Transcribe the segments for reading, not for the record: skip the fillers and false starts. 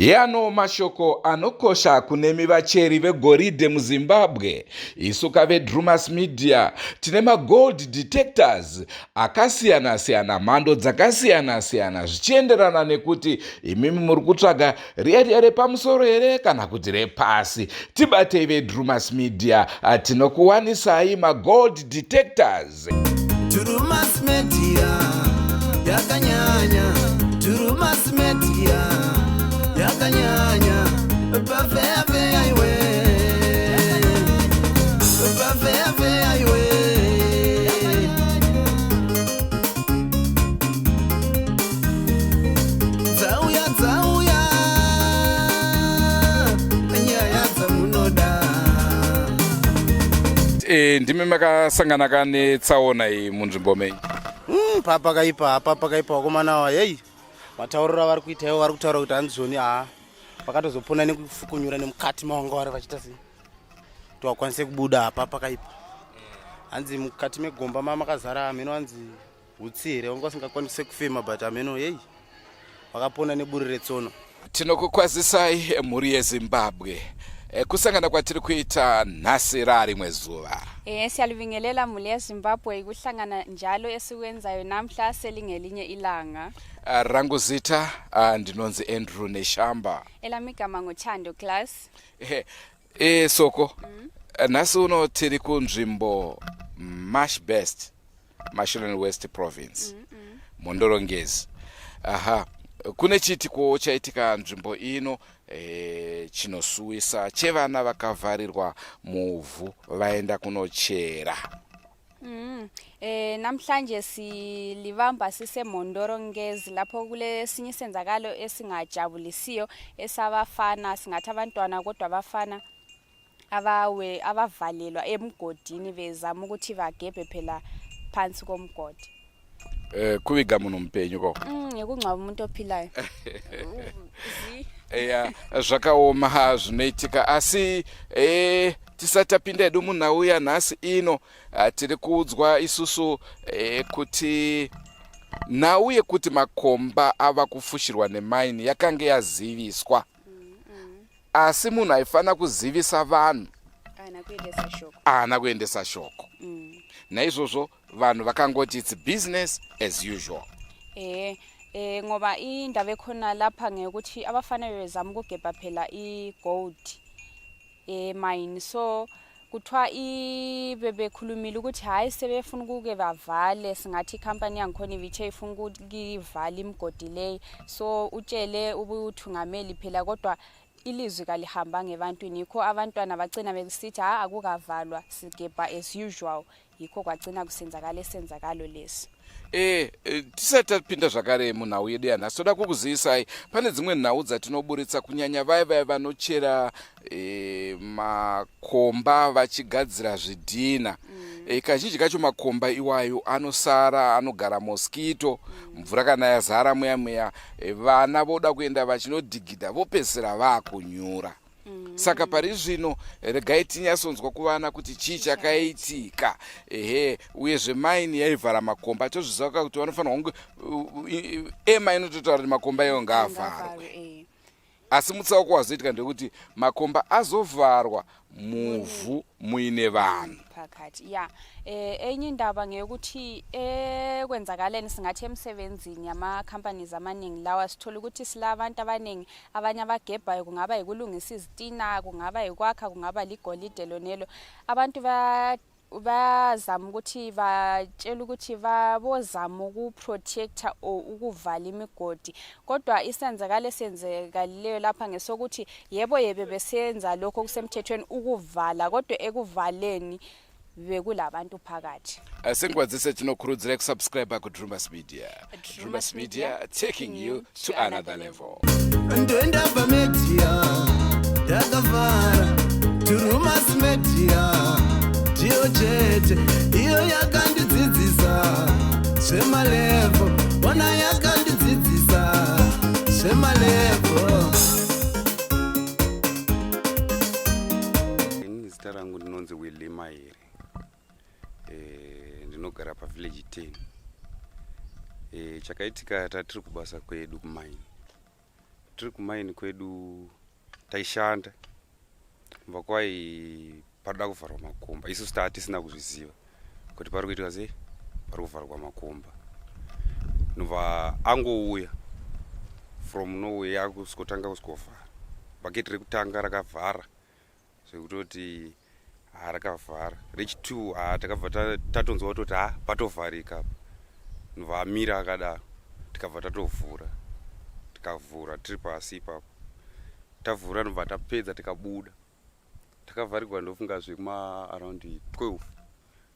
Heano mashoko anokosha kunemi vacheri vegoridhe muZimbabwe. Isu kaveDrumas Media tine magold detectors akasiyana-siyana, mhando dzakasiyana-siyana zvichienderana nekuti imimi muri kutsvaga riya riya repamusoro here kana kuti repasi. Tibatei veDrumas Media, tinokuwanisai magold detectors. Drumas Media yakanyanya, Drumas Media yakanyanya, pafeya feya iwe, pafeya feya iwe. Dzauya, dzauya nyaya dzamunoda. Ndimi makasangana ka netsaona iyi munzvimbo menyu? Pakaipa apa, pakaipa vakomana ava. Hei, matauriro avari kuita ivo, vari kutaura kuti hanzoni haa vakatozopona nekufukunyura nemukati mavanga vari vachiita sei kuti vakwanise kubuda. Apa pakaipa, hanzi mukati megomba ma makazara hameno hanzi hutsi here, vanga vasingakwanise kufema, but hameno hei vakapona neburi retsono. Tinokukwazisai mhuri yeZimbabwe. Kusangana kwatiri kuita nhasi rarimwe zuva. Siyalibingelela mhuri yeZimbabwe, kuhlangana njalo esikwenzayo namhla selingelinye ilanga. Rangu zita ndinonzi Andrew Neshamba. Elami igama nguThando Class. Soko nhasi uno tiri kunzvimbo Mash Best, Mashonaland West Province, Mhondoro-Ngezi. Aha, kune chiitiko chaitika nzvimbo ino chinosuwisa chevana vakavharirwa muvhu vaenda kunochera. Namhlanje silibamba siseMhondoro Ngezi, lapho kulesinye isenzakalo esingajabulisiyo esabafana, singathi abantwana kodwa abafana abawe abavalelwa emgodini bezama ukuthi bagebhe phela phansi komgodi. Kuviga munhu mupenyu ko? Ngekungcwaba umuntu ophilayo. Eya, zvakaoma zvinoitika, asi tisati tapinda hedu munhau yanhasi ino, tiri kuudzwa isusu kuti nhau yekuti makomba ava kufushirwa nemaini yakange yaziviswa, asi munhu aifanira kuzivisa vanhu Haana kuendesa shoko. Haana kuendesa shoko. Naizvozvo vanhu vakangoti it's business as usual. Ngoba indaba ekhona lapha ngekuthi abafana bebezama ukugebha phela i-gold mine, so kuthiwa bebekhulumile ukuthi hhayi, sebefuna ukuke bavale, singathi ikhampani yangikhona ibithe ifuna ukuyivala imigodi leyi, so utshele ubuthungameli phela, kodwa ilizwi kalihambanga ebantwini. Yikho abantwana bagcina besithi ha, akukavalwa, sigebha as usual. Yikho kwagcina kusenzakala esenzakalo lesi. Tisati tapinda zvakare munhau yedu yanhasi, toda kukuzivisai pane dzimwe nhau dzatinoburitsa, kunyanya vaya vaya vanochera makomba vachigadzira zvidhina. Kazhinji kacho makomba iwayo anosara anogara mosquito. Mvura kana yazara muya muya, vana voda kuenda vachinodhigidha, vopedzisira vaakunyura. Saka pari zvino regai tinyatsonzwa kuvana kuti chii chakaitika. Ehe, uyezve maini yaivhara makomba, tozviziva kuti vanofanirwa kunge ema inototaura kuti makomba iwo ngaavharwe, asi mutsauko wazoitika ndekuti makomba azovharwa muvhu muine vanhu. Phakathi ya. Enye indaba ngeyokuthi ekwenzakaleni, singathi emsebenzini yama-companies amaningi lawa, sithola ukuthi silabantu abaningi, abanye abagebhayo, kungaba yikulungisa izitina, kungaba yikwakha, kungaba ligolide lonelo. Abantu bayazama ukuthi batshela ukuthi babozama ukuprotecta or ukuvala imigodi, kodwa isenzakalo esenzekalileyo lapha ngesokuthi yebo yebe besenza lokho okusemthethweni ukuvala, kodwa ekuvaleni bekulabantu phakathi. Senguva dzese tinokurudzira kusubscribe kuDrumas Media. Drumas Media, taking you to another level. Ndendabva Media yakavhara, Drumas Media ndiyo chete iyo yakandidzidzisa zvemalevel, ona yakandidzidzisa zvemalevel. Ini zita rangu ndinonzi Willi Mahere. Ndinogara pavillage 10. Chakaitika, tatiri kubasa kwedu kumaini. Tiri kumaini kwedu taishanda kubva kwai paroda kuvharwa makomba isusu taa tisina kuzviziva kuti pari kuitwa sei pari kuvharwa makomba nobva angouya from nowhere akusvikotanga kusvikovhara bhaketi rekutanga rakavhara zvekutoti haa rakavhara rechitwo haa takabva tatonzwa kutoti ha patovharika apa nobva amira akadaro tikabva tatovhura tikavhura tiri pasi ipapo tavhura nobva tapedza tikabuda takavharigwa ndofunga zvekuma around 12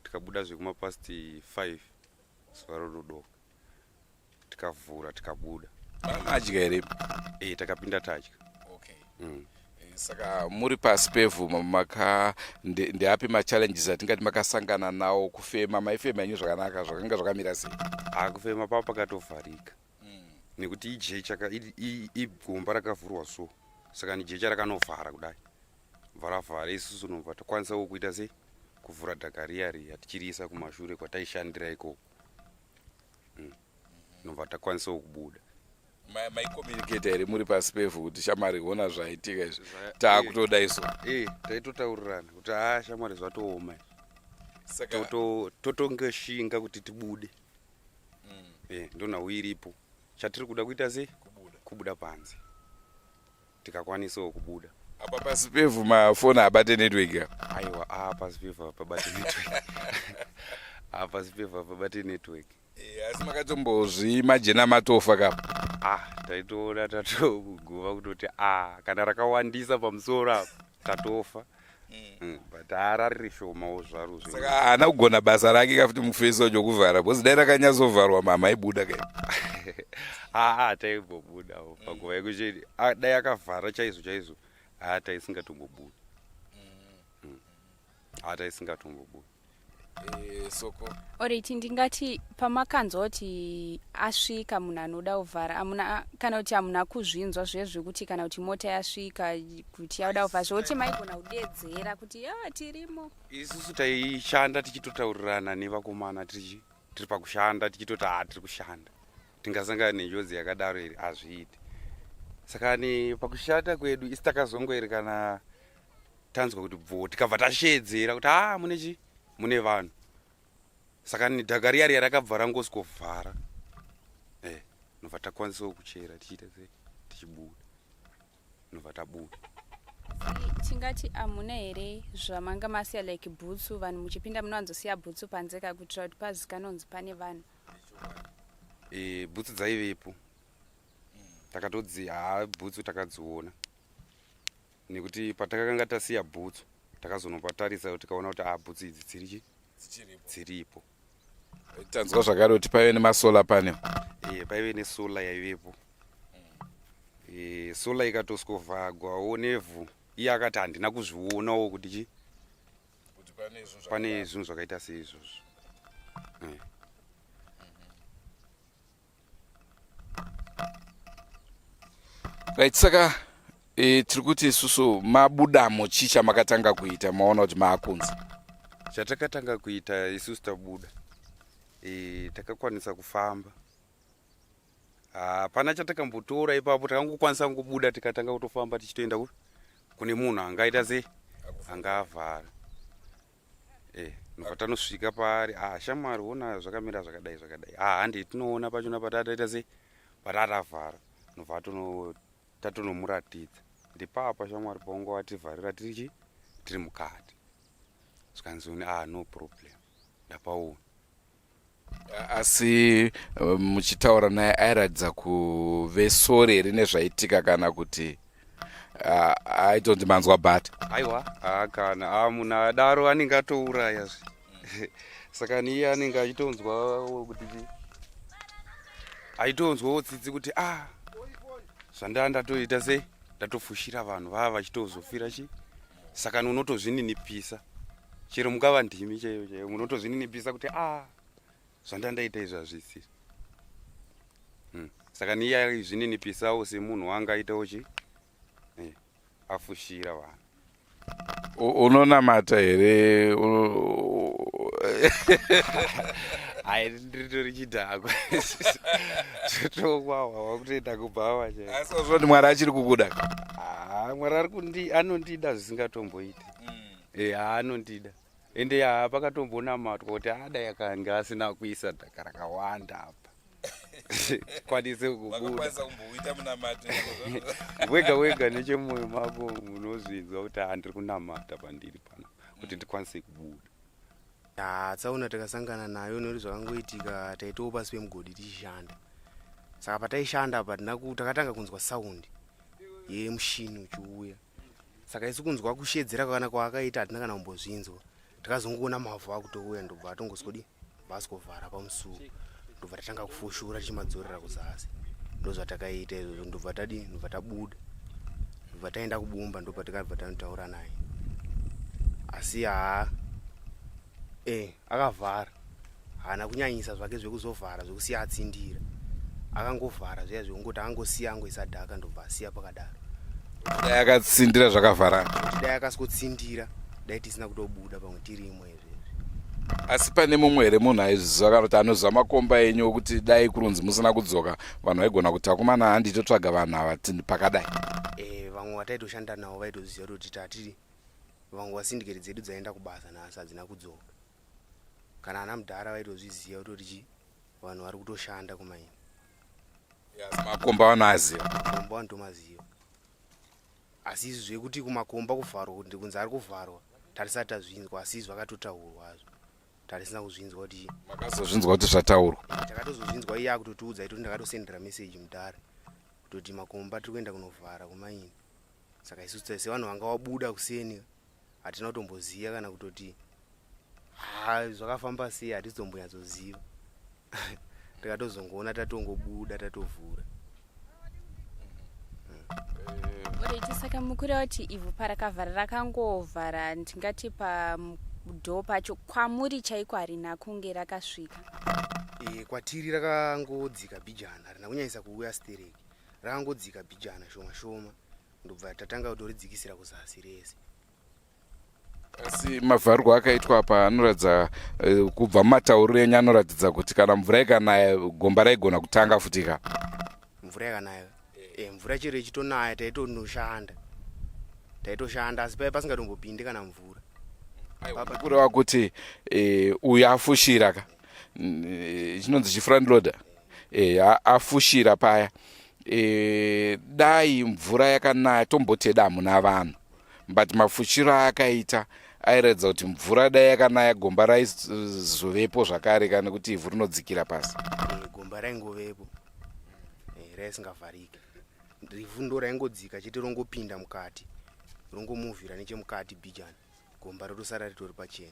tikabuda zvekuma past 5 zuva rododoka tikavhura tikabuda. Madya here? Eh, takapinda tadya. Okay. Saka muri pasi pevhu maka ndeapi machallenges atingati makasangana nawo kufema maifema henyu zvakanaka zvakanga zvakamira sei? Ah, kufema pava pakatovharika. Nekuti ijecha igomba rakavhurwa so. Saka ni jecha rakanovhara kudai. Vharavhara isusu nobva takwanisawo kuita sei? Kuvhura dhaka riya riya tichiriisa kumashure kwataishandira ikoko. Nobva takwanisawo kubuda. Maicommunicata here muri pasi pevhu kuti shamwari hona zvaitika izvi taakutoda isu? Eh, taitotaurirana kuti haa shamwari zvatooma izvi. Totongeshinga kuti tibude. Eh, ndonhau iripo. Chatiri kuda kuita sei? Kubuda panze. Tikakwanisawo kubuda. Apa pasi pevhu mafoni haabate network apa. Aiwa, aa pasi pevhu hapabate network. Aa pasi pevhu hapabate network. Eh, asi makatombozvimajena matofa kapa? Ah, taitoona tatoguva kutoti ah, kana rakawandisa pamusoro apa tatofa. But haa riri shomawo zvaro. Saka haana kugona basa rake kafuti mufesi wacho kuvhara because dai rakanyatsovharwa mama aibuda kai. Haa taimbobudawo panguva yekuti dai akavhara chaizvo chaizvo haa taisingatombobuda. Haa taisingatombobuda. Soko. Alright, ndingati pamakanzwa kuti asvika munhu anoda kuvhara amuna kana kuti amuna kuzvinzwa zviye zvekuti kana kuti mota yasvika kuti yakuda kuvhara zvekuti maigona kudedzera kuti ya tirimo. Isusu taishanda tichitotaurirana nevakomana tiri pakushanda tichitoti haa tiri kushanda tingasangana nenjodzi yakadaro here hazviiti. Saka pakushanda kwedu isi takazongoerekana tanzwa kuti bvoo tikabva tasheedzera kuti haa mune chi mune vanhu. Saka dhaka riya riya rakabva rangosvikovhara eh, nobva takwanisawo kuchera tichiita sei tichibuda nobva tabuda. Tingati amuna here zvamanga masiya like bhutsu vanhu muchipinda munowanzosiya bhutsu panze ka kuitira kuti pazikanwe kunzi pane vanhu? Eh, bhutsu dzaivepo takatodzi haa bhutsu takadziona nekuti patakakanga tasiya bhutsu takazonopatarisa tikaona kuti ah bhutsu idzi dziri chi dziripo. Tanzwa zvakare kuti paive nemasolar panel. Eh, paive nesolar yaivepo. Eh, solar ikatoskovhagwawo nevhu iye akati handina kuzvionawo kuti chi kuti pane zvinhu zvakaita seizvozvo. Eh. Right, saka tiri kuti isusu mabudamo chii chamakatanga kuita maona kuti maakunze? Chatakatanga kuita isusu tabuda takakwanisa kufamba, hapana chatakambotora ipapo, takangokwanisa kungobuda tikatanga kutofamba tichitoenda kune munhu angaita sei angavhara. Nobva tanosvika paari, ah shamwari ona zvakamira zvakadai zvakadai, ah handi tinoona pachona patataita sei patatavhara, nobva tatonomuratidza ndipapa shamwari paunga wativharira tiri tiri mukati. Zvikanzi ah no problem ndapaona. Asi muchitaura naye airatidza kuve sori here nezvaitika kana kuti aitonzi manzwa bhata? Aiwa, kana munhu adaro anenge atouraya zve. Saka niye anenge achitonzwa kuti aitonzwawo tsitsi kuti zvandaa ndatoita sei ndatofushira vanhu vava vachitozofira chi. Saka unotozvininipisa chero mukava ndimi chaiyo chaiyo munotozvininipisa kuti zvandaa ndaita izvi hazvisi. Saka niye aizvininipisawo semunhu wanga aitawo chi afushira vanhu. Unonamata here? Hai, ndiritori chidhakwa, totomwa hwahwa kutoenda kubhawa chai. Asi wazvoti Mwari achiri kukuda? Haa, Mwari ari kundi anondida zvisingatomboiti. E, anondida ende haa pakatombonamaatwa kuti adai akanga asina kuisa dhaka rakawanda apa tikwanise kubuda. Kumboita munamato? Wega wega nechemoyo mako munozvinzwa kuti haa ndiri kunamata pandiri pana kuti ndikwanise kubuda. Ha, tsaona takasangana nayo nekuti zvakangoitika taitowo pasi pemugodhi tichishanda. Saka pataishanda apa takatanga kunzwa saundi yemushini uchiuya. Saka isu kunzwa kushedzera kana kwaakaita hatina kana kumbozvinzwa. Takazongoona mavhu akutouya, ndobva atongoswodi basikovhara pamusuwo, ndobva tatanga kufushura tichimadzorera kuzasi. Ndozvatakaita izvozvo, ndobva tadii, ndobva tabuda, ndobva taenda kubumba, ndobva tikabva tanotaura naye. Asi haa akavhara, haana kunyanyisa zvake zvekuzovhara zvekusiya atsindira. Akangovhara zviya zvekungoti angosiya angoisa dhaka, ndobva asiya pakadaro. Dai akatsindira zvakavharana. Kuti dai akasikotsindira dai tisina kutobuda, pamwe tirimo izvezvi. Asi pane mumwe here munhu aizviziva kana kuti anoziva makomba enyu okuti dai kurunzi musina kudzoka vanhu vaigona kuti akomana handitotsvaga vanhu ava pakadai? Vamwe vataitoshanda navo vaitoziva kuti tatiri vamwe vasindiketi dzedu dzaenda kubasa nhasi hadzina kudzoka. Kana ana mudhara vaitozviziva kutoti chi vanhu vari kutoshanda kumaini. Asi makomba vanoaziva? Makomba vanotomaziva, asi izvi zvekuti kumakomba kuvharwa, kuti kunzi ari kuvharwa, tarisati tazvinzwa. Asi izvi zvakatotaurwa hazvo, tarisina kuzvinzwa kuti Makazozvinzwa kuti zvataurwa? Takatozozvinzwa iye akutotiudza itoti ndakatosendera meseji mudhara kutoti makomba tiri kuenda kunovhara kumaini. Saka isu sevanhu vanga wabuda kuseni hatina kutomboziva kana kutoti ha zvakafamba sei, hatitombonyatsoziva. Tikatozongoona tatongobuda tatovhura. Alright, saka mukureva kuti ivhu parakavhara rakangovhara ndingati padhoo pacho kwamuri chaiko harina kunge rakasvika? Kwatiri rakangodzika bhijana, harina kunyanyisa kuuya stereki, rakangodzika bhijana shoma shoma, ndobva tatanga kutoridzikisira kuzasi rese. Asi mavharurwo akaitwa apa anoratidza kubva mumatauriro enyu anoratidza kuti kana mvura ikanaya gomba raigona kutanga futi ka? Mvura yakanaya, mvura chero ichitonaya taitonoshanda, taitoshanda, asi paiva pasingatombopindi kana mvura. Kureva kuti uyu afushira ka, chinonzi chifront loader, afushira paya, dai mvura yakanaya, tomboti hamuna vanhu, but mafushiro aakaita airatidza kuti mvura dai yakanaya gomba raizovepo zvakare kana kuti ivhu rinodzikira pasi. Gomba raingovepo, raisingavhariki. Ivhu ndo raingodzika chete, rongopinda mukati, rongomuvhira nechemukati bhijana, gomba rotosara ritori pachena.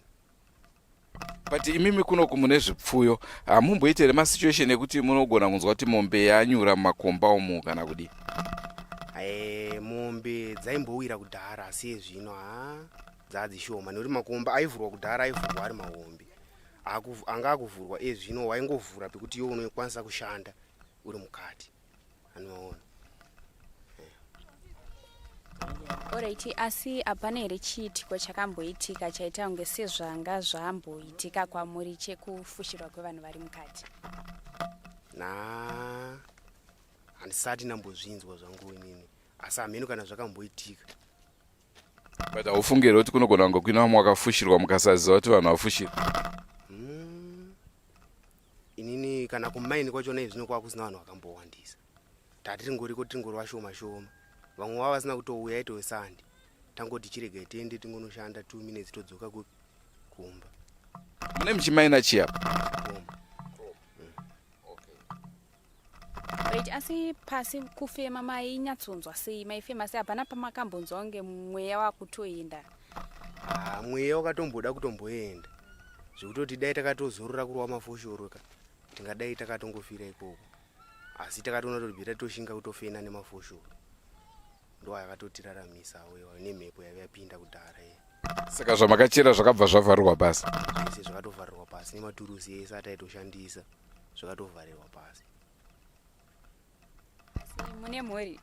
But imimi kunoku mune zvipfuyo, hamumboiti here masituation ekuti munogona kunzwa kuti mombe yanyura mumakomba umu kana kudii? Mombe dzaimbowira kudhara, asi ezvino ha dzadzishoma nekuti makomba aivhurwa kudhara aivhurwa ari mahombe. Anga akuvhurwa ezvino waingovhura pekuti iwe unokwanisa kushanda uri mukati, anoona. Alright, asi hapana here chiitiko chakamboitika chaita kunge sezvanga zvamboitika kwamuri chekufushirwa kwevanhu vari mukati? Na handisati ndambozvinzwa zvangu inini, asi hameno kana zvakamboitika. But haufungi here kuti kunogona kunge kuine vamwe vakafushirwa mukasaziva kuti vanhu vafushirwa? Inini kana kumaini kwachona izvino kwakusina vanhu vakambowandisa, tatiringoriko tiringori vashoma shoma. Vamwe vava vasina kutouya, itove sandi tangoti chiregai tiende tingonoshanda 2 minutes todzoka kupi kumba. Mune muchimaina chiapa? Komba. Right, asi pasi kufema mainyatsonzwa sei? Maifema sei? Hapana pamakambonzwa kunge mweya wakutoenda? Ah, mweya wakatomboda kutomboenda zvekutoti dai takatozorora kurova mafoshoro ka tingadai takatongofira ikoko, asi takatoona kuti bhera toshinga kutofena nemafoshoro, ndo akatotiraramisa iwayo nemhepo yaiva yapinda kudhara iyi. Saka zvamakachera zvakabva zvavharirwa pasi? Zvese zvakatovharirwa pasi, nematurusi ese ataitoshandisa zvakatovharirwa pasi. Asi mune mhuri?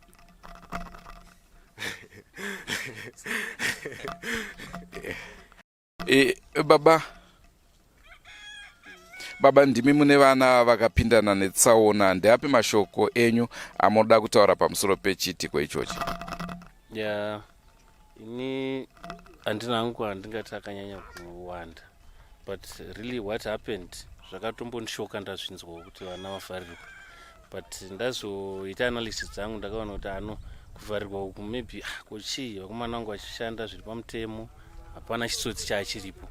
Baba, Baba, ndimi mune vana vakapindana netsaona, ndeapi mashoko enyu amunoda kutaura pamusoro pechiitiko ichochi? Ya, ini handina hangu, handingati akanyanya kuwanda, but really what happened zvakatombondishoka ndazvinzwawo kuti vana vavharirwa. But ndazoita analysis dzangu, ndakaona kuti ano kuvharirwa uku maybe, ah, kochii, vakomana vangu vachishanda zviri pamutemo, hapana chitsotsi chaachiripo.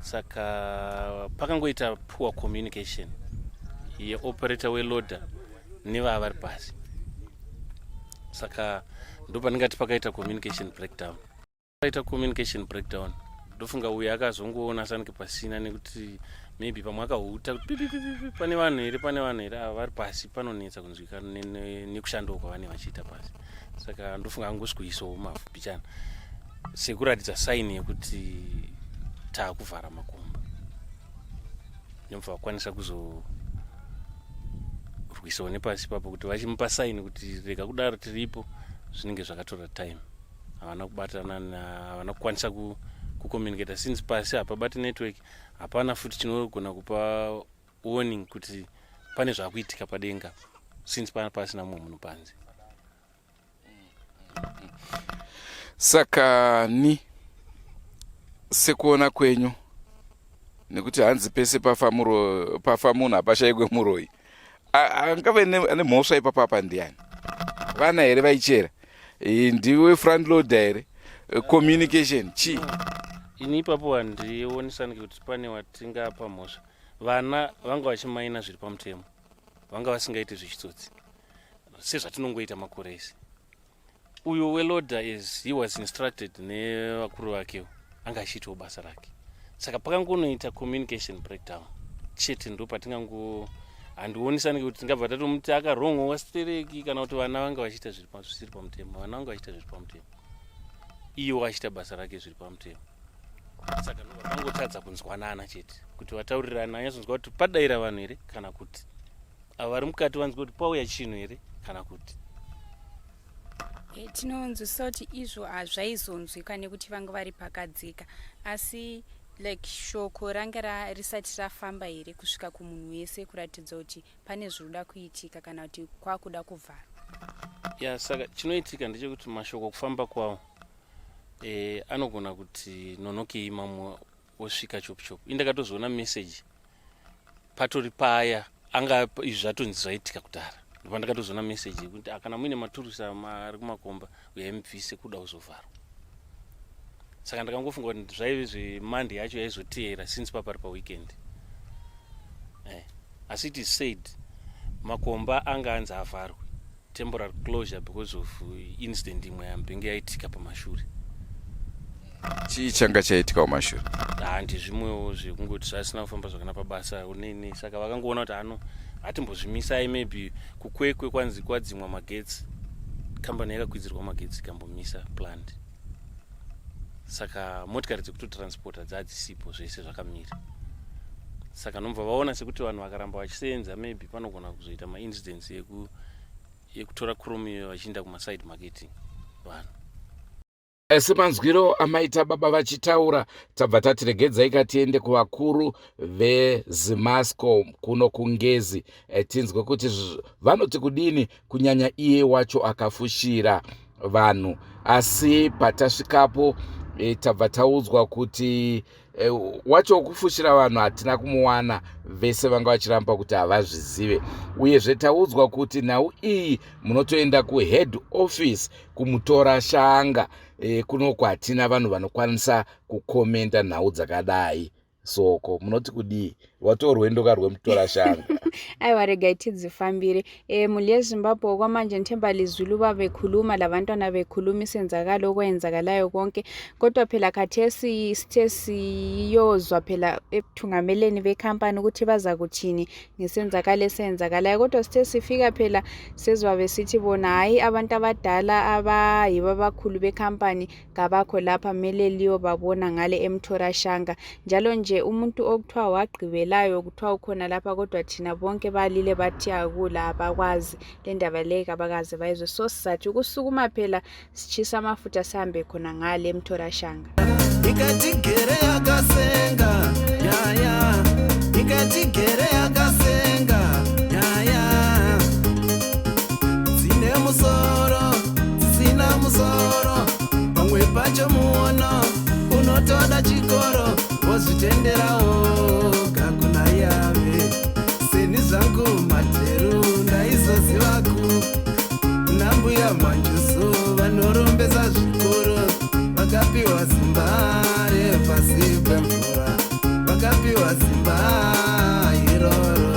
Saka pakangoita poor communication yeoperator weloader nevava vari pasi. Saka ndopandingati pakaita communication breakdown. Paita communication breakdown, ndofunga uyo akazongoona sanike pasina, nekuti maybe pamwe akahuta kuti pipipipi, pane vanhu here, pane vanhu here? Ava vari pasi panonetsa kunzwika nekushandawo kwavanenge vachiita pasi. Saka ndofunga angosikuisawo mavhu pichana sekuratidza sign yekuti taakuvhara makomba, nemubva vakwanisa kuzorwisawo nepasi ipapo kuti vachimupa sign kuti rega kudaro, tiripo. Zvinenge zvakatora time, havana kubatana, havana kukwanisa kucommunicata since pasi hapabati network, hapana futi chinogona kupa warning kuti pane zvaakuitika padenga, since pana pasina mumwe munhu panze. Saka ni sekuona kwenyu, nekuti hanzi pese pafa pafa munhu hapashayikwe muroyi, angave nemhosva ipapo apa ndiani? Vana here vaichera? Ndiwe front loader here? Communication chii? Ini ipapo handionisani kuti pane watingapa mhosva. Vana vanga vachimaina zviri pamutemo, vanga vasingaiti zvechitsotsi sezvatinongoita makore ese. Uyo weloader, as he was instructed nevakuru vakewo, anga achiitawo basa rake. Saka pakangonoita communication breakdown chete, ndo patingango, handionisani kuti tingabva tatomuti akarongowa stereki kana kuti vana vanga vachiita zvisiri pamutemo. Vana vanga vachiita zviri pamutemo, iwo achiita basa rake zviri pamutemo. Saka ndobva pangotadza kunzwanana chete, kuti vataurirana, anyatsonzwa kuti padaira vanhu here, kana kuti ava vari mukati vanzwa kuti pauya chinhu here, kana kuti Tinonzwisisa kuti izvo hazvaizonzwika nekuti vanga vari pakadzika, asi like shoko ranga risati rafamba here kusvika kumunhu wese kuratidza kuti pane zviri kuda kuitika kana kuti kwakuda kuvharwa? Ya, saka chinoitika ndechekuti mashoko kufamba kwawo anogona kuti nonokei, mamwe osvika chopu chopu. Indakatozoona message patori paya anga izvi zvatonzi zvaitika kudhara, ndopandakatozoona message yekuti, "Ah, kana muine maturusi ari kumakomba, uyai mubvise, kuda kuzovharwa." Saka ndakangofunga kuti zvaive zveMonday yacho yaizoteera, since papari paweekend. Asi it is said makomba anga anzi avharwe, temporary closure, because of incident imwe yambenge yaitika pamashure. Chii changa chaitika kumashure? Handi zvimwewo zvekungoti zvasina kufamba zvakanaka pabasa unene. Saka vakangoona kuti ano hatimbozvimisai, maybe kuKwekwe kwanzi kwadzimwa magetsi, kambani yakakwidzirwa magetsi ikambomisa plant, saka motikari dzekutotransporta dzadzisipo, zvese zvakamira. Saka nomubva vaona sekuti vanhu vakaramba vachisenza, maybe panogona kuzoita maincidents yekutora chrome vachienda kumaside marketing vanhu. Semanzwiro amaita baba vachitaura, tabva tati regedzai katiende kuvakuru veZimasco kuno kuNgezi, tinzwe kuti vanoti kudini, kunyanya iye wacho akafushira vanhu. Asi patasvikapo, tabva taudzwa kuti wacho wekufushira vanhu hatina kumuwana, vese vanga vachiramba kuti havazvizive. Uyezve taudzwa kuti nhau iyi munotoenda kuhead office kumutora shanga. Kunoku hatina vanhu vanokwanisa kukomenda nhau dzakadai. Soko munoti kudii? Watorwendo karwemutora shanga. Aiwa, regai tidzifambire. Mhuri yeZimbabwe, kwamanje ngithemba lizwile uba bekhuluma labantwana, bekhuluma isenzakalo okwenzakalayo konke. Kodwa phela khathesi sithe siyozwa phela ebuthungameleni bekhampani ukuthi baza kuthini ngesenzakalo esenzakalayo. Kodwa sithe sifika phela, sezwa besithi bona hhayi, abantu abadala abayibo abakhulu bekhampani kabakho lapha, mele liyobabona ngale eMthorashanga. Njalo nje umuntu okuthiwa wagqibelayo kuthiwa ukhona lapha, kodwa thina bonke balile bathi akula, abakwazi le ndaba le, kabakaze bayizwe. So sizathi ukusukuma phela, sitshisa amafutha, sihambe khona ngale eMthorashanga. Ikatigere yakasenga nyaya. Nyika tigere yakasenga nyaya dzine musoro dzisina musoro, pamwe pacho muono unotoda chikoro wozvitenderawo kakuna yave seni zvangu materu ndaizoziva ku nambuya manjusu vanorombesa zvikuru vakapiwa simba repasi pemvura vakapiwa simba iroro.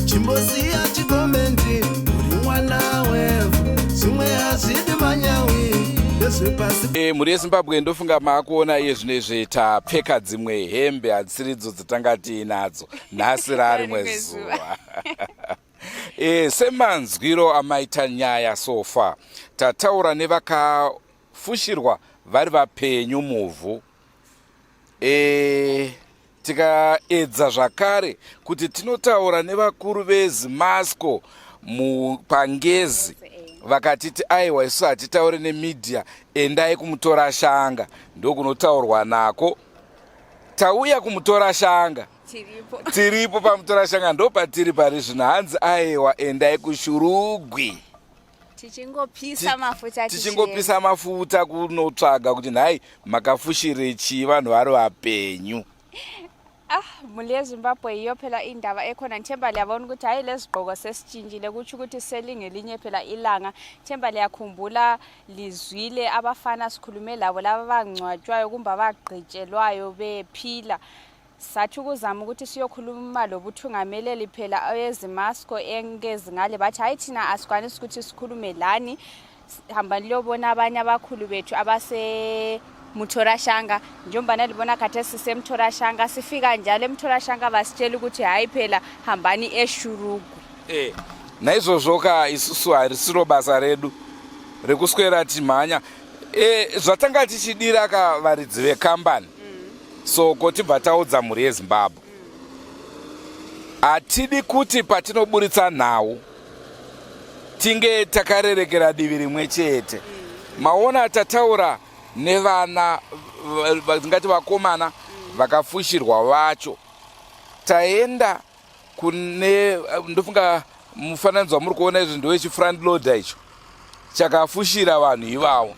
Chimbosiya chigomendi uri mwana wevhu, zvimwe hazvidi manyawi ndezvepasi. Mhuri yeZimbabwe, ndofunga maakuona iye zvino izvi tapfeka dzimwe hembe, hadzisiridzo dzatanga tiinadzo. Nhasi rarimwe zuva. Semanzwiro amaita nyaya so far, tataura nevakafushirwa vari vapenyu muvhu. Tikaedza zvakare kuti tinotaura nevakuru veZimasco pangezi, vakatiti aiwa, isu hatitaure nemedia, endai kumutora shanga ndokunotaurwa nako. Tauya kumutora shanga, tiripo, tiripo pamutora shanga, ndo patiri pari zvino. Hanzi aiwa, endai kuShurugwi. Tichingopisa mafuta. Tichingopisa mafuta kunotsvaga kuti nhai, makafushire chii vanhu vari vapenyu? Ah, mhuri yeZimbabwe, yiyo phela indaba ekhona. Ngithemba liyabona ukuthi hayi, lezigqoko sesitshintshile, kutsho ukuthi selingelinye phela ilanga. Themba liyakhumbula, lizwile abafana sikhulume labo laba abangcwatshwayo kumbe abagqitshelwayo bephila. Sathi ukuzama ukuthi siyokhuluma lobuthungameleli phela eZimasco eNgezi ngale, bathi hayi, thina asikwanisi ukuthi sikhulume lani, hambani liyobona abanye abakhulu bethu abase Mutorashanga. Njengoba libona khathesi siseMthorashanga. Sifika njalo eMthorashanga basitshela ukuthi hayi phela, hambani eShurugwi. Naizvozvo ka isusu harisiro basa redu rekuswera timhanya. Zvatanga tichidira ka varidzi vekambani, soko tibva taudza mhuri yeZimbabwe, hatidi kuti patinoburitsa nhau tinge takarerekera divi rimwe chete. Maona tataura nevana, tingati vakomana vakafushirwa vacho. Taenda kune, ndofunga mufananidzo wamuri kuona izvi ndewechifront loader icho chakafushira vanhu ivavo.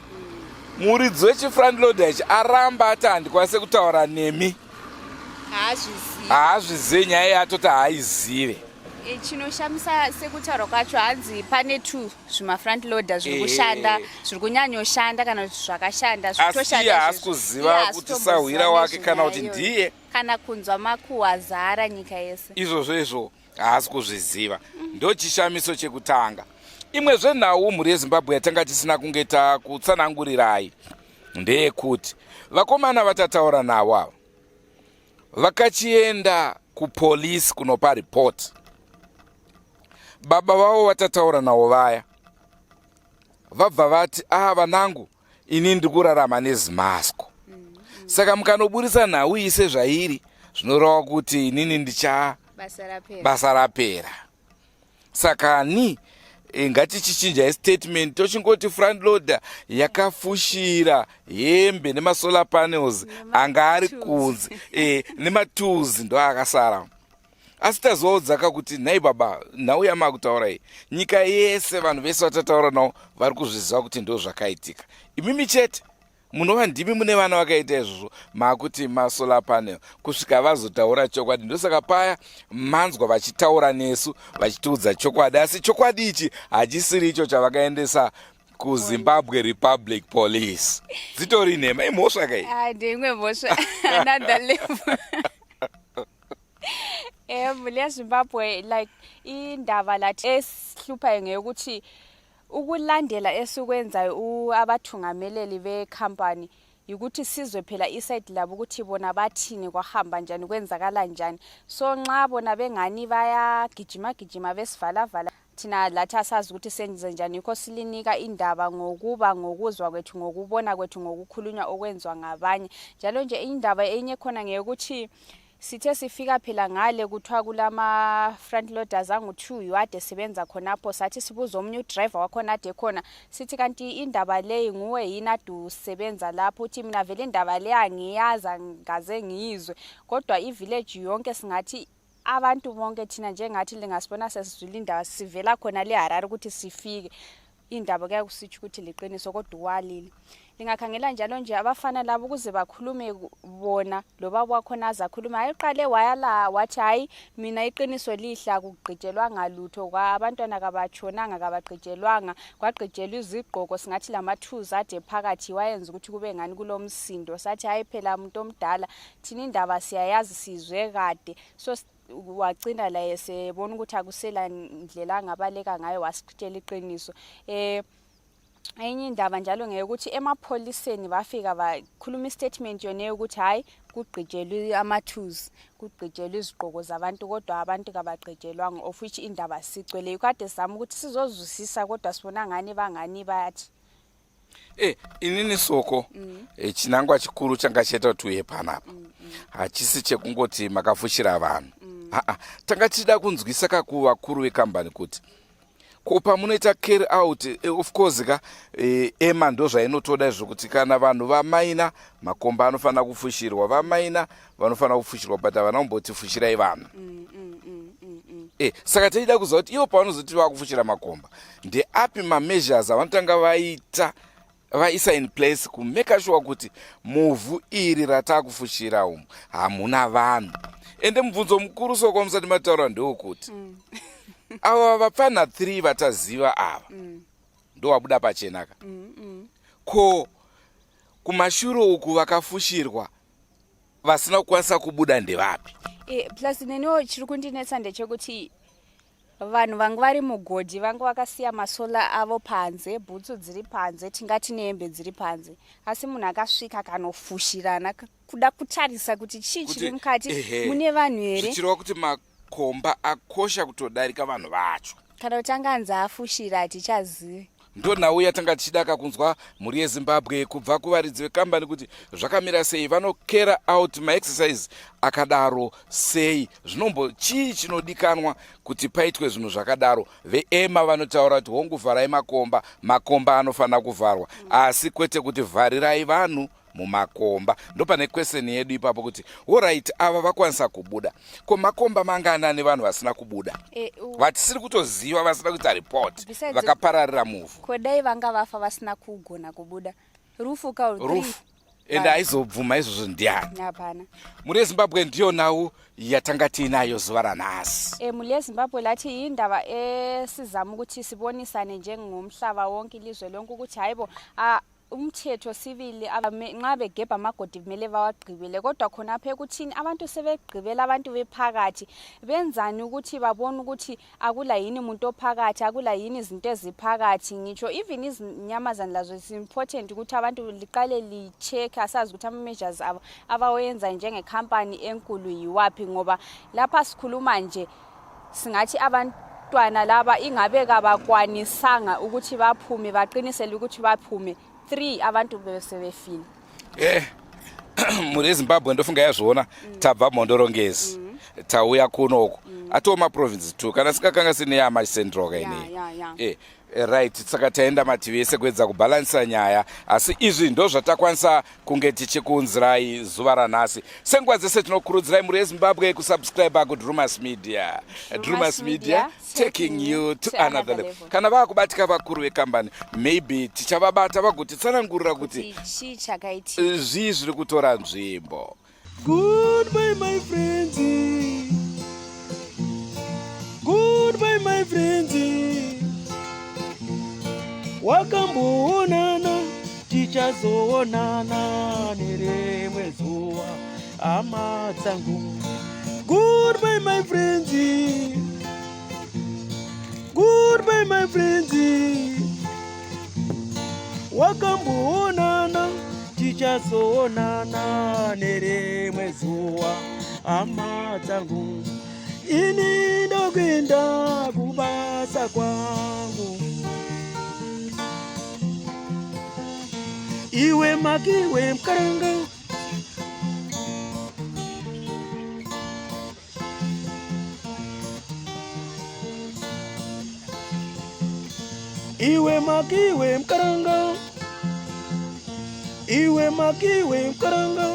Muridzi wechifront loader ichi aramba, ati handikwanise kutaura nemi. Haazvizivi. Haazvizive nyaya yatoti haaizive. Chinoshamisa, sekutaura kwacho, hanzi pane two zvimafront loader zviri kushanda, zviri kunyanyoshanda kana kuti zvakashanda. Asi iye haasi kuziva kuti sahwira wake kana kuti ndiye. Kana kunzwa makuhwa azara nyika yese. Izvozvo izvo haasi kuzviziva, ndo chishamiso chekutanga. Imwe zvenhau, mhuri yeZimbabwe, yatanga tisina kunge takutsanangurirai ndeyekuti vakomana vatataura navo ava vakachienda kupolisi kunopa ripoti. Baba vavo vatataura navo vaya vabva vati, "A ah, vanangu, ini ndiri kurarama neZimasco, saka mukanoburisa nhau iyi sezvairi zvinoreva kuti inini ndicha basa rapera." Basa rapera. Saka ni ngatichichinjai statement, tochingoti front loader yakafushira hembe nemasolar panels anga ari kunze nematools ndo akasara. Asi tazoudzaka kuti nhai baba, nhau yamakutaura iyi nyika yese, vanhu vese vatataura navo vari kuzviziva kuti ndo zvakaitika. Imimi chete munova ndimi mune vana vakaita izvozvo, maakuti masolar panel, kusvika vazotaura chokwadi. Ndosaka paya manzwa vachitaura nesu vachitiudza chokwadi, asi chokwadi ichi hachisiri icho chavakaendesa kuZimbabwe Republic Police. Dzitori nhema, imhosva kai. Ah, ndeimwe mhosva, another level. Mhuri yeZimbabwe, like indaba lathi esihluphayo ngeyokuthi ukulandela esikwenzayo abathungameleli bekhampani yikuthi sizwe phela iside labo ukuthi bona bathini, kwahamba njani, kwenzakala njani. So nxa bona bengani bayagijima gijima besivalavala, thina lathi asazi ukuthi senze njani. Yikho silinika indaba ngokuba ngokuzwa kwethu, ngokubona kwethu, ngokukhulunywa okwenziwa ngabanye. Njalo nje indaba enye khona ngeyokuthi Sithe sifika phela ngale kuthiwa kulama front loaders angu-2 yiwo ade sebenza khonapho. Sathi sibuza omunye udriver wakhona ade khona, sithi kanti indaba leyi nguwe yini ade usebenza lapho? Uthi mina vele indaba le angiyazi, angikaze ngiyizwe, kodwa ivillage yonke, singathi abantu bonke thina njengathi lingasibona sesizwile indaba sivela khona le Harare ukuthi sifike indaba kuyakusitsho ukuthi liqiniso, kodwa uwalile. Lingakhangela njalo nje abafana labo ukuze bakhulume bona lo baba wakhona aze akhulume, hayi uqale wayala wathi hayi mina iqiniso lihle, akugqitshelwanga lutho, abantwana kabatshonanga, kabagqitshelwanga, kwagqitshelwa izigqoko, singathi lamathuzi ade phakathi wayenza ukuthi kube ngani kulomsindo. Sathi hayi phela muntu omdala, thina indaba siyayazi, sizwe kade. So wagcina laye sebona ukuthi akusela ndlela angabaleka ngayo, wasitshela iqiniso. Enye indaba njalo ngeyokuthi emapholiseni bafika bakhuluma istatement yona yokuthi hhayi kugqitshelwe amathuzi, kugqitshelwe izigqoko zabantu, kodwa abantu kabagqitshelwanga, of which indaba sigcwele. Kade sizama ukuthi sizozwisisa, kodwa sibona ngani bangani bayathi. Inini Soko, chinangwa chikuru changa chaita kuti uye panapa hachisi chekungoti makafushira vanhu. Aa, tanga tichida kunzwisa kakuvakuru vekambani kuti ko pamunoita carry out, of course ka ema ndo zvainotoda izvo kuti kana vanhu vamaina makomba anofanira kufushirwa, vamaina vanofanira kufushirwa, but havana kumboti fushirai vanhu. Saka tichida kuziva kuti ivo pavanozoti vakufushira makomba, ndeapi mameasures avanotanga vaita, vaisa in place kumake sure kuti muvhu iri ratakufushira umu hamuna vanhu? Ende mubvunzo mukuru, Soko, musati mataura, ndewekuti ava vapfana 3 vataziva ava ndo vabuda pachena ka, ko kumashure uku vakafushirwa vasina kukwanisa kubuda ndevapi? Plus neniwo chiri kundinetsa ndechekuti vanhu vanga vari mugodhi vanga vakasiya masola avo panze, bhutsu dziri panze, tingati nehembe dziri panze, asi munhu akasvika akanofushirana kuda kutarisa kuti chii chiri mukati, mune vanhu here. Zvichireva kuti makomba akosha kutodarika vanhu vacho. Kana kuti anganzi afushira, hatichazivi. Ndo nhau yatanga tichida kakunzwa, mhuri yeZimbabwe, kubva kuvaridzi vekambani kuti zvakamira sei, vanocarry out maexercise akadaro sei, zvinombo chii chinodikanwa kuti paitwe zvinhu zvakadaro. VeEMA vanotaura kuti hongu, vharai makomba, makomba anofanira kuvharwa, asi kwete kuti vharirai vanhu mumakomba. Ndo pane question yedu ipapo kuti alright, ava vakwanisa kubuda, ko makomba mangana nevanhu vasina kubuda, vatisiri kutoziva, vasina kuita report, vakapararira muvhu? Ko dai vanga vafa vasina kugona kubuda? Rufu ka. Rufu, ende aizobvuma izvozvo ndiani? Hapana. Mhuri yeZimbabwe, ndiyo nhau yatanga tiinayo zuva ranhasi. Mhuri yeZimbabwe, lathi yindaba esizama ukuthi sibonisane njengomhlaba wonke, ilizwe lonke, ukuthi hayibo, umthetho sibili, nxa begebha amagodi kumele bawagqibele, kodwa khonapho ekuthini abantu sebegqibela abantu bephakathi, benzani ukuthi babone ukuthi akula yini muntu ophakathi, akula yini izinto eziphakathi? Ngitsho even izinyamazane lazo is important ukuthi abantu liqale li-check. Asazi ukuthi ama-measures abo abawenza njengekhampani enkulu yiwaphi, ngoba lapha sikhuluma nje singathi abantwana laba ingabe kabakwanisanga ukuthi baphume, baqinisele ukuthi baphume, three abantu besebefile. Mhuri yeZimbabwe, ndofunga yazviona. Tabva Mhondoro-Ngezi, tauya kunoku, atoo maprovince two kana singakanga sine yamaCentral kainei. Right, saka taenda mativi ese kuedza kubhalansisa nyaya, asi izvi ndo zvatakwanisa kunge tichikuunzirai zuva ranhasi. Senguva dzese tinokurudzirai mhuri yeZimbabwe kusubscribe kuDrumas Media. Drumas Media, taking you to another level. Kana vaakubatika vakuru vekambani, maybe tichavabata vagotitsanangurira kuti chii chakaitika, zvii zviri kutora nzvimbo. Goodbye, my friends. Goodbye, my friends. Wakamboonana, tichazoonana nerimwe zuva, hama dzangu. Goodbye, my friends. Goodbye, my friends. Wakamboonana, tichazoonana nerimwe zuva, hama dzangu. Ini ndokuenda kubasa kwangu. Iwe Makiwe Mukaranga. Iwe makiwe mukaranga, iwe makiwe mukaranga.